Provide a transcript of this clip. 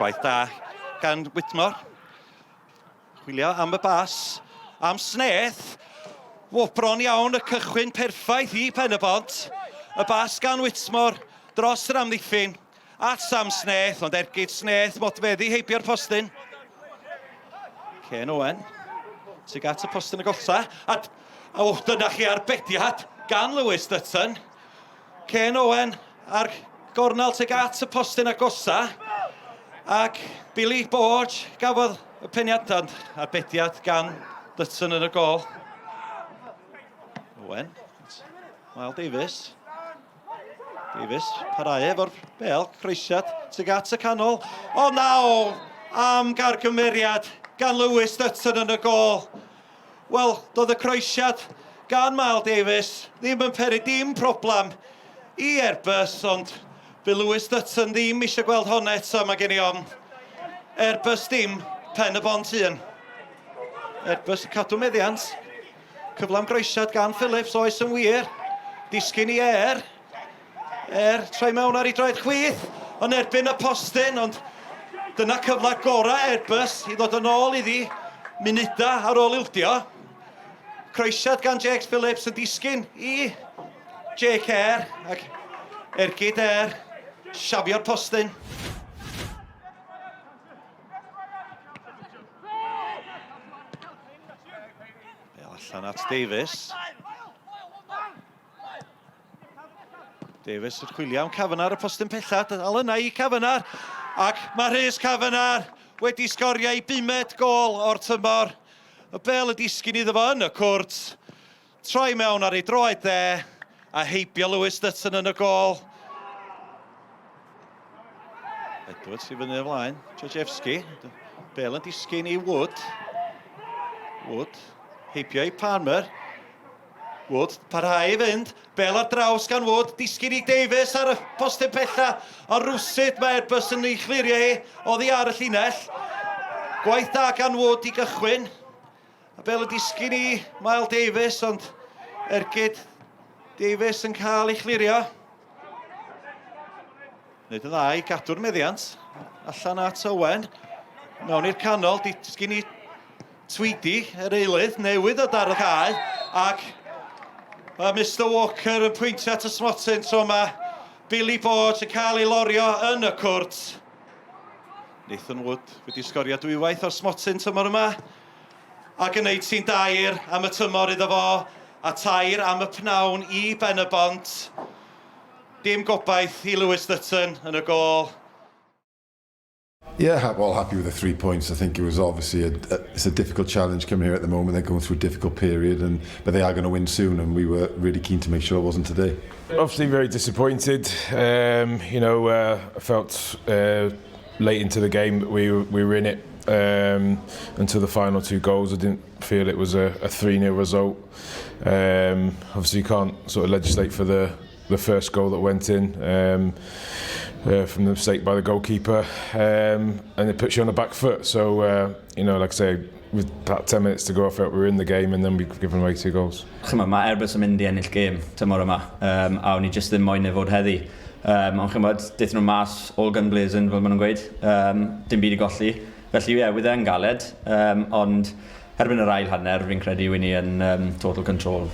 Gwaith da gan Whitmore. Chwilio am y bas, am Sneth. O, bron iawn y cychwyn perffaith i Pen-y-bont. Y bas gan Whitmore dros yr amddiffyn at Sam Sneth, ond ergyd Sneth modfeddi heibio'r postyn. Ken Owen, tuag at y postyn y golla. A, o, dyna chi arbediad gan Lewis Dutton. Ken Owen a'r gornel tuag at y postyn agosa. Ac Billy Borge gafodd y peniad ond arbediad gan Dutton yn y gol. Owen, Miles Davies. Davies, parau efo'r bel, croesiad tuag at y canol. O naw am gargymeriad gan Lewis Dutton yn y gol. Wel, doedd y croesiad gan Miles Davies ddim yn peri dim problem i Airbus, ond bu Lewis Dutton ddim eisiau gweld hon eto, mae gen i ofn. Airbus dim, Pen y Bont 1. Airbus yn cadw meddiant. Cyfle am groesiad gan Phillips, oes yn wir. Disgyn i Er. Er, troi mewn ar ei droed chwith, yn erbyn y postyn, ond dyna cyfle gorau Airbus i ddod yn ôl iddi munudau ar ôl ildio. Croesiad gan Jake Phillips yn disgyn i Jake Eyre, ac ergyd Eyre, siafio'r postyn. Bel allan at Davies. Davies yn chwilio am Kavanagh ar y postyn pella. Dal yna i Kavanagh. Ac mae Rhys Kavanagh wedi sgorio ei bumed gol o'r tymor. Y bel yn disgyn iddo fo yn y cwrt. Troi mewn ar ei droed dde a heibio Lewis Dutton yn y gol. Edwards i fyny o flaen. Jajewski. Bel yn disgyn i Wood. Wood. Heibio i Palmer. Wood parhau i fynd. Bel ar draws gan Wood. Disgyn i Davies ar y postyn pella. Ond rwsut mae Airbus yn ei chlirio hi oddi ar y llinell. Gwaith da gan Wood i gychwyn. A bel yn disgyn i Miles Davies, ond ergyd Davies yn cael ei chlirio. Wneud yn dda i gadw'r meddiant. Allan at Owen. Mewn i'r canol, disgyn i Tweedy, yr eilydd, newydd o dar y cae. Ac mae Mr Walker yn pwyntio at y smotyn tro yma. Billy Borge yn cael ei lorio yn y cwrt. Nathan Wood wedi sgorio dwywaith o'r smotyn tymor yma ac yn neud sy'n dair am y tymor iddo fo a tair am y pnawn i Ben-y-bont. Dim gobaith i Lewis Dutton yn y gôl. Yeah, well, happy with the three points. I think it was obviously a, a, it's a difficult challenge coming here at the moment. They're going through a difficult period, and but they are going to win soon, and we were really keen to make sure it wasn't today. Obviously, very disappointed. Um, you know, uh, I felt uh, late into the game we we were in it um, until the final two goals. I didn't feel it was a, a 3-0 result. Um, obviously, you can't sort of legislate for the the first goal that went in um, uh, from the mistake by the goalkeeper, um, and it puts you on the back foot. So, uh, you know, like I say, with about 10 minutes to go, I felt we were in the game and then we've given away two goals. Chymod, mae Airbus yn mynd i ennill gêm tymor yma, um, a o'n i jyst ddim moyn ei fod heddi. Um, ond chymod, daethon nhw mas all gun blazing, fel maen nhw'n gweud, um, dim byd i golli. Felly ie, yeah, wedd e'n galed, um, ond erbyn yr ail hanner, fi'n credu wyn ni yn um, total control.